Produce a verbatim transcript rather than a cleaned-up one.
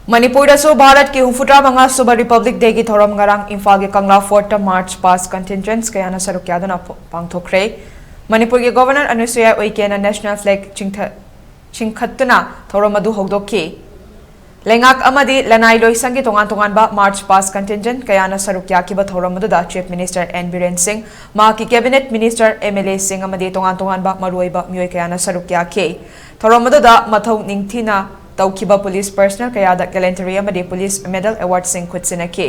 ꯃꯅꯤꯄꯨꯔꯗꯁꯨ ꯚꯥꯔꯠꯀꯤ ꯍꯨꯝꯐꯨꯇꯔꯥ ꯃꯉꯥ ꯁꯨꯕ ꯔꯤꯄꯕ꯭ꯂꯤꯛ ꯗꯦꯒꯤ ꯊꯧꯔꯝ ꯉꯔꯥꯡ ꯏꯝꯐꯥꯜꯒꯤ ꯀꯪꯂꯥ ꯐꯣꯔꯠꯇ ꯃꯥꯔꯆ ꯄꯥꯁ ꯀꯟꯇꯤꯟꯖꯦꯟꯠꯁ ꯀꯌꯥꯅ ꯁꯔꯨꯛ ꯌꯥꯗꯨꯅ ꯄ-, ꯄꯥꯡꯊꯣꯛꯈ꯭ꯔꯦ꯫ ꯃꯅꯤꯄꯨꯔꯒꯤ ꯒꯣꯚꯔꯅꯔ ꯑꯅꯨꯁꯨꯌꯥ ꯎꯏꯀꯦꯅ ꯅꯦꯁꯅꯦꯜ ꯐ꯭ꯂꯦꯒ ꯆꯤꯡꯊ-, ꯆꯤꯡꯈꯠꯇꯨꯅ ꯊꯧꯔꯝ ꯑꯗꯨ ꯍꯧꯗꯣꯛꯈꯤ꯫ ꯂꯩꯉꯥꯛ ꯑꯃꯗꯤ ꯂꯅꯥꯏ ꯂꯣꯏꯁꯪꯒꯤ ꯇꯣꯉꯥꯟ ꯇꯣꯉꯥꯟꯕ ꯃꯥꯔꯆ ꯄꯥꯁ ꯀꯟꯇꯤꯟꯖꯦꯟꯠ ꯀꯌꯥꯅ ꯁꯔꯨꯛ ꯌꯥꯈꯤꯕ ꯊꯧꯔꯝ ꯑꯗꯨꯗ ꯆꯤꯐ ꯃꯤꯅꯤꯁꯇꯔ ꯑꯦꯟ ꯕꯤꯔꯦꯟ ꯁꯤꯡ, ꯃꯍꯥꯛꯀꯤ ꯀꯦꯕꯤꯅꯦꯠ ꯃꯤꯅꯤꯁꯇꯔ, ꯑꯦꯝ ꯑꯦꯜ ꯑꯦꯁꯤꯡ ꯑꯃꯗꯤ ꯇꯣꯉꯥꯟ ꯇꯣꯉꯥꯟꯕ ꯃꯔꯨꯑꯣꯏꯕ ꯃꯤꯑꯣꯏ ꯀꯌꯥꯅ ꯁꯔꯨꯛ ꯌꯥꯈꯤ꯫ ꯊꯧꯔꯝ ꯑꯗꯨꯗ ꯃꯊꯧ ꯅꯤꯡꯊꯤꯅ ꯇꯧꯈꯤꯕ ꯄꯨꯂꯤꯁ ꯄꯔꯁꯅꯦꯜ ꯀꯌꯥꯗ ꯒꯦꯂꯦꯟꯇꯔꯤ ꯑꯃꯗꯤ ꯄꯨꯂꯤꯁ ꯃꯦꯗꯜ ꯑꯦꯋꯥꯔꯗꯁꯤꯡ ꯈꯨꯠꯁꯤꯟꯅꯈꯤ꯫